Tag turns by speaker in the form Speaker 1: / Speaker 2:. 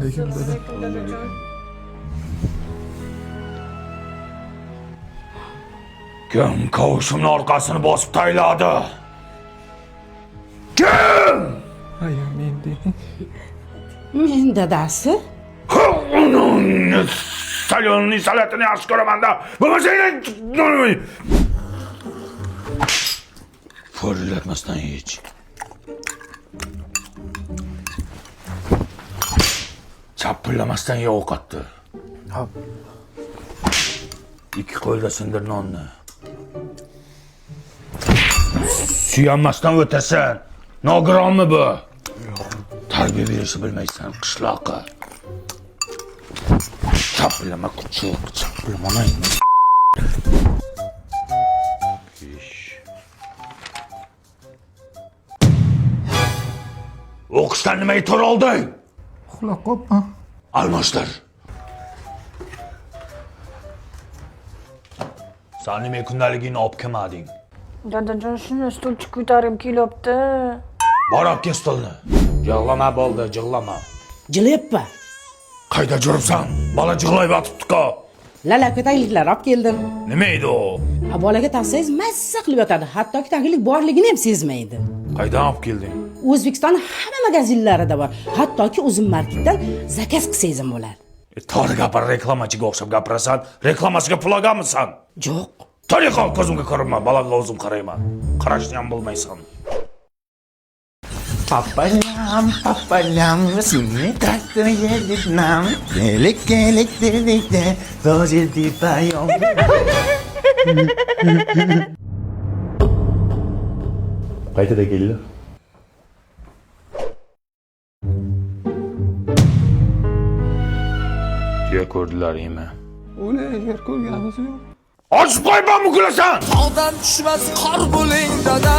Speaker 1: Alaykum dada.
Speaker 2: Dadajon.
Speaker 3: Kim kavushimni orqasini bosib tayladi? Kim?
Speaker 1: Aya, men deng.
Speaker 4: Men, dadasi.
Speaker 3: Uning соленый salatini yaxshi ko'raman-da. Bo'lmasa, po'rillatmasdan yech. Chapillamasdan ye ovqatni.
Speaker 1: Hop.
Speaker 3: Ikki qo'lda sindir nonni. Suyanmasdan o'tasan. Nogironmi bu? Tarbiya berishni bilmaysan, qishloqqa. Chapillama, kuchuk, chapillama. Onangni. Besh. O'qishdan nimaga to'r olding?
Speaker 1: Uxlab qolibman.
Speaker 3: Almashtir. San nima kundaligingni olib kelmading?
Speaker 2: Dadajon, shuni stulchik ko'tarib kelyapti.
Speaker 3: Bor, olib kel stolni. Jig'lama, bo'ldi, jig'lama.
Speaker 4: Jilayappa.
Speaker 3: Qayda yuribsan? Bola jig'lab yotibdi-ku.
Speaker 4: Lalaka tagliklar olib keldim.
Speaker 3: Nima edi u?
Speaker 4: Ha, bolaga taqsangiz, mazza qilib yotadi, hattoki taglik borligini ham sezmaydi.
Speaker 3: Qaydan olib kelding?
Speaker 4: O'zbekiston hamma magazinlarida bor, hattoki Uzum Marketdan заказ qilsangiz ham bo'ladi.
Speaker 3: E, to'g'ri gapir, reklamachiga o'xshab gapirasan. Reklamasiga pul olganmisan?
Speaker 4: Yo'q.
Speaker 3: Tariqa, ko'zimga ko'rinma, bolaga o'zim qarayman. Qarashni ham bilmaysan.
Speaker 5: По полям, по полям, синий трактор едет нам. Келик, келик, келик, лошади поем.
Speaker 3: Qaytada keldi? Tuya ko'rdilaringmi?
Speaker 1: O'la, yer ko'rganimiz yo'q.
Speaker 3: Ochib qo'ymanmi, kulasan?
Speaker 6: Tog'dan tushmas qor bo'ling, dada.